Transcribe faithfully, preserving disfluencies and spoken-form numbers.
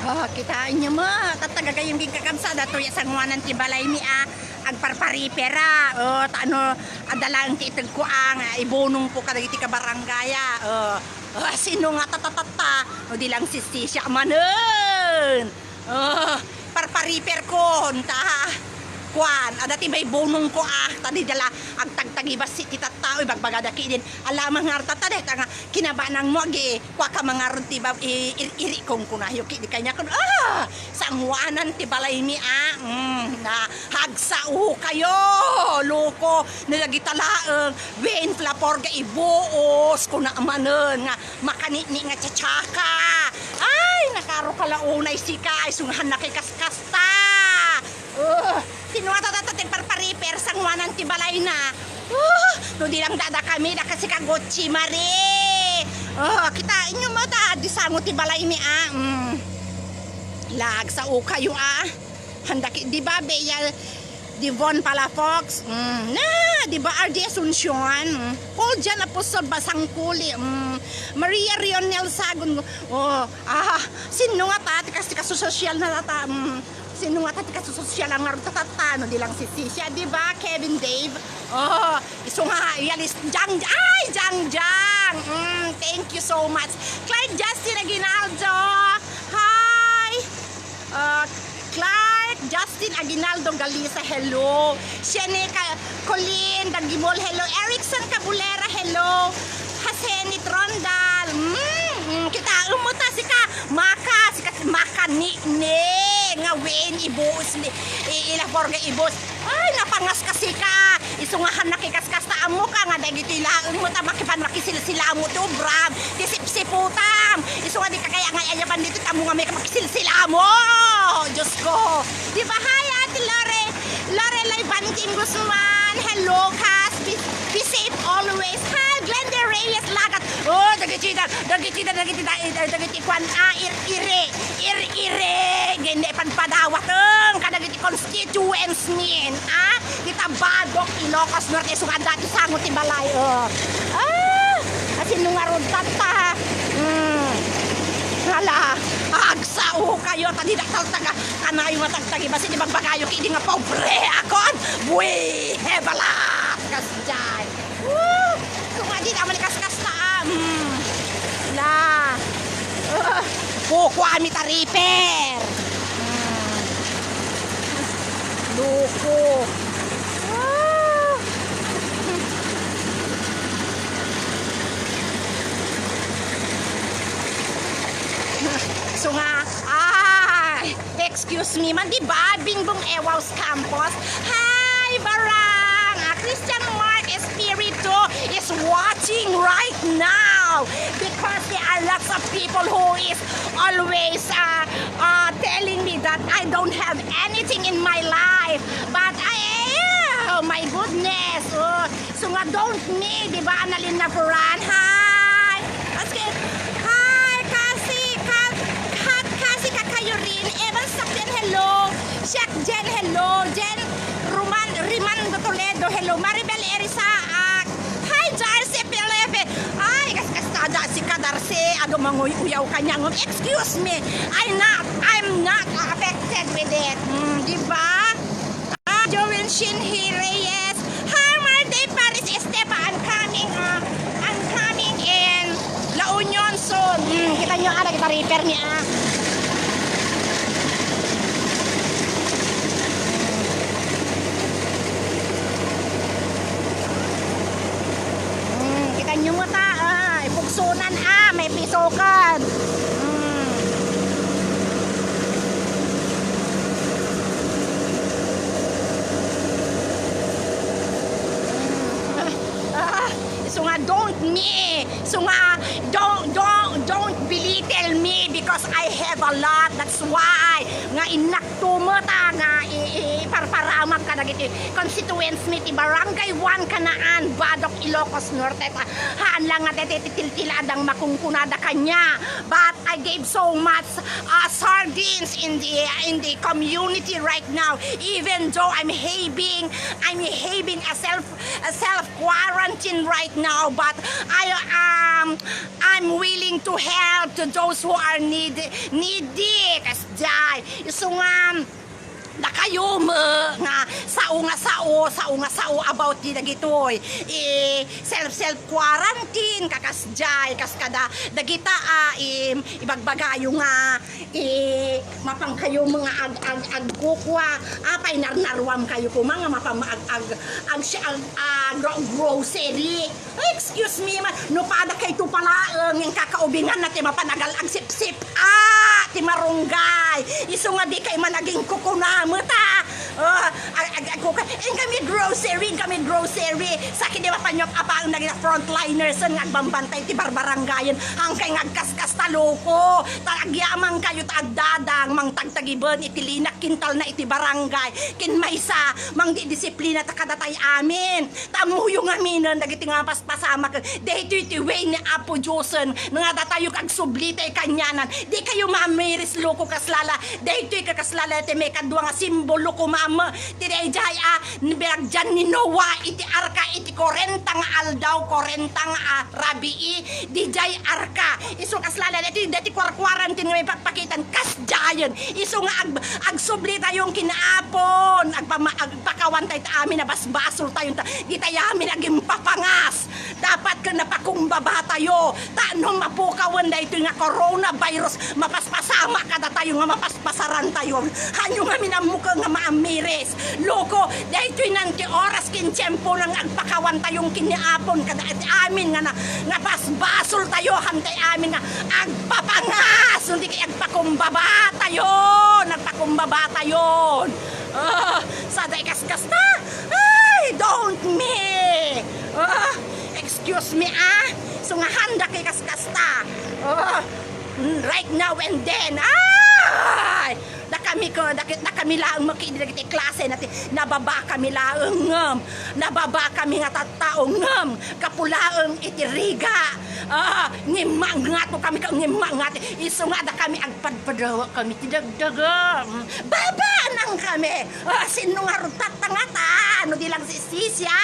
Oh, kitaenyo met, tatta gagayyem ken kakabsat, datoy a sangoanan ti balaymi a agparparipera. Oh, ta no, adda laeng ti itegko a nga ibunongko kadagiti kabarangay a. Oh, oh, sino nga tatta, tatta? No di lang si Sisia manen. Oh, parpariperko, ta kuan, adda ti maibunongko a, ta dida la agtagtagibassit ti tatta, ibagbagada ketdin. Ala, mangarta ta dayta nga kinabanangmo, agi, kuaka mangarud ti bab-, i-, ir-, iri kong kunayo, ki, di kanya kun, ah, sangoanan ti balaymi, ah, mm, na, hagsao kayo, loko, na dagita laeng, wen, flapor ga ibuos, kuna manen, nga, makanini nga tsatsaka. Ay, nakaro ka la unay sika, ay, sungahan na kay kaskasta. Oh, sino nga tatta ti parpariper, sangoanan ti balayna? Oh, no di lang dada kami, da kasi ka Gucci, Mare. Oh, kitaenyo met, ah, di sango ti balaymi, ah. Mm. Laag sa ukayo, ah. Handa ki, di ba, Bea, di Von Palafox? Mm. Na, di ba, R D Asuncion? Mm. Paul Jan Apostol Basangkuli. Mm. Maria Rionel Sagon. Oh, ah, sino nga ta, ti kas-, ti kasosyal na ta, mm. Sino nga ta ti kasosyal a ngarud ta tatta, no di lang si Sisia, di ba, Kevin Dave? Oh, isu nga, yalis, Jang, ay, Jang Jang! Mm, thank you so much. Clyde Justin Aguinaldo, hi! Uh, Clark Justin Aguinaldo Galisa, hello. Shene Ka-, Colleen Dagimol, hello. Erickson Cabulera, hello. Haseni Trondal, mm, mm, kitaem mo ta sika, maka, sika, maka ni, ni, nga wen, ibuos, ni, i-, ilapor nga ibuos. Ay, napangas ka sika. Isu nga han nakikaskasta, ammo ka nga dagiti laeng mo ta makipan makisilsilamo ti obram, ti sipsiputam. Isu nga di ka kaya nga ayaban dito, ammo nga may ka makisilsilamo. Diyos ko. Di ba? Hi, Ate Lore. Lorelai Banting Guzman. Hello, Cas. Be, be safe always. Hi, Glenda Reyes Lagat. Oh, dagiti da, dagiti da, dagiti da, eh, dagiti kwan, ah, ir-, ire, ir-, ire. Gende panpadawat, eh, kadagiti constituents min, ah, kita Badoc, Ilocos Norte, sungad dati sango ti balay, oh. Ah, asino nga rod tatta? Hmm. Hala, agsao kayo, ta di daktal taga, kanayo nga tagtagibassit, ibagbagayo, kidi nga pobre akon, buhi, hebalat, kasjay. Woo! Kung adi naman kaskasta, ah, mm. La. Uh, kukuami ta repair. Mm. Loko. Ah. So nga, ay, excuse me, man, di ba? Bingbong Ewaus Campos. Hi, Barang! Ah, Christian Mark Espiritu is watching right now because there are lots of people who is always, uh, uh, telling me that I don't have anything in my life. But I, oh my goodness. Oh, so nga, don't me, di ba, Annalyn Naporan? Hi! Aske, hi, Kasi, Kat, Kat, Kasi, Kakayo rin. Evan Sakyan, hello. Shaq Jen, hello. Jen Roman, Rimando Toledo, hello. Maribel Erisaak. Hi, Jarce Felipe. Ay, kas-, kastada si Kadarce. Adu manguy-uyaw kanya. Excuse me. I not, I'm not affected with it. Hmm, di ba? Ah, Joel Shinhei Reyes. Hi, Marday Paris Esteban. I'm coming, ah, I'm coming in La Union soon. Hmm, kita nyo, ah, nagita repair niya, ah. Hmm, kita nyo mo ta, ah, ipugsunan, ah, may pisokan. Hmm. Ah, so nga, don't me. So nga, don't, don't, don't belittle me because I have a lot. That's why nga innak tumata nga i-, i-, iparparamag kadagiti constituents mi ti Barangay one Canaan, Badoc, Ilocos Norte. Ta-, haan lang nga deti ti tiltila adang makunkunada kanya. But I gave so much, uh, sardines in the, in the community right now. Even though I'm having, I'm having a self, a self quarantine right now, but I, um, I'm willing to help to those who are need-, needy. Kasdiay, isu nga, dakayo met nga sao nga sao, sao nga sao about ti dagitoy. I, self-self quarantine, kakasdiay, kas kada dagita a, im, ibagbagayo nga, i, mapankayo met nga ag-, ag-, agkukua. Apay, narnaruamkayo koma nga mapan ag-, ag-, ag-, ag-, gro-, grocery. Ay, excuse me, ma-, no pada kayto palaeng, nga kakaubinganna ti mapan agal-, agsipsip-a ti marunggay. Isu nga dikay man agingkukuna met, a. Oh, ag-, ag-, agkuka, "Inkami grocery, inkami grocery." Sakit di mapan apang dagiti frontliners nga agbambantay ti barbarangayen. Hankay nga agkaskasta, loko. Ta agyamankayto agdadang, mangtagtagiben iti linak kintalna iti barangay. Ken maysa, mangdidisiplina ta kadatay amin. Ta ammoyo ngaminen dagiti nga mapaspasamak. Daytoy ti way ni Apo Diosen nga datayo agsublitayo kaniana. Dikayo maamiris, loko, kaslala. Daytoy, kakaslala, ti maikadua nga simbolo koma met ti daydiay a biragdian ni Noa iti arka iti kuarenta nga aldaw, kuarenta nga rabii, didiay arka. Isu, kaslala, daytoy, daytoy kuarkuarantin nga maipakpakitan, kasdiayen. Isu nga ag-, agsublitayon ken Apon, agpama-, agpakawantay ta amin a basbasoltayon ta, ditayo amin agimpapangas. Dapat ket napakumbabatayo. Ta no mapukawen daytoy nga coronavirus, mapaspasamak kadatayo nga mapaspasarantayo. Hanyo ngamin ammoken nga maamiris. Loko, daytoy nan ti oras ken tiempo nga agpakawantayon ken ni Apon kada iti amin nga na-, nga basbasoltayo, hantay amin nga agpapangas, no di kay agpakumbabatayon, agpakumbabatayon. Ah, sada ikaskasta. Ay, don't me. Ah, excuse me, ah. So nga handa kay kaskasta. Ah, mm, right now and then. Ay! Dakami ko, daki-, dakami laeng makidi dagiti klase na ti nababa kami laeng ngem. Nababa kami nga tattao ngem. Kapu laeng iti riga. Ah, ngimmangngato kami ka, ngimmangngato. Isu nga adda kami agpadpadawa kami ti dagdaga. Babaanang kami. Ah, sino nga rutat tangata? No di lang si Sisia.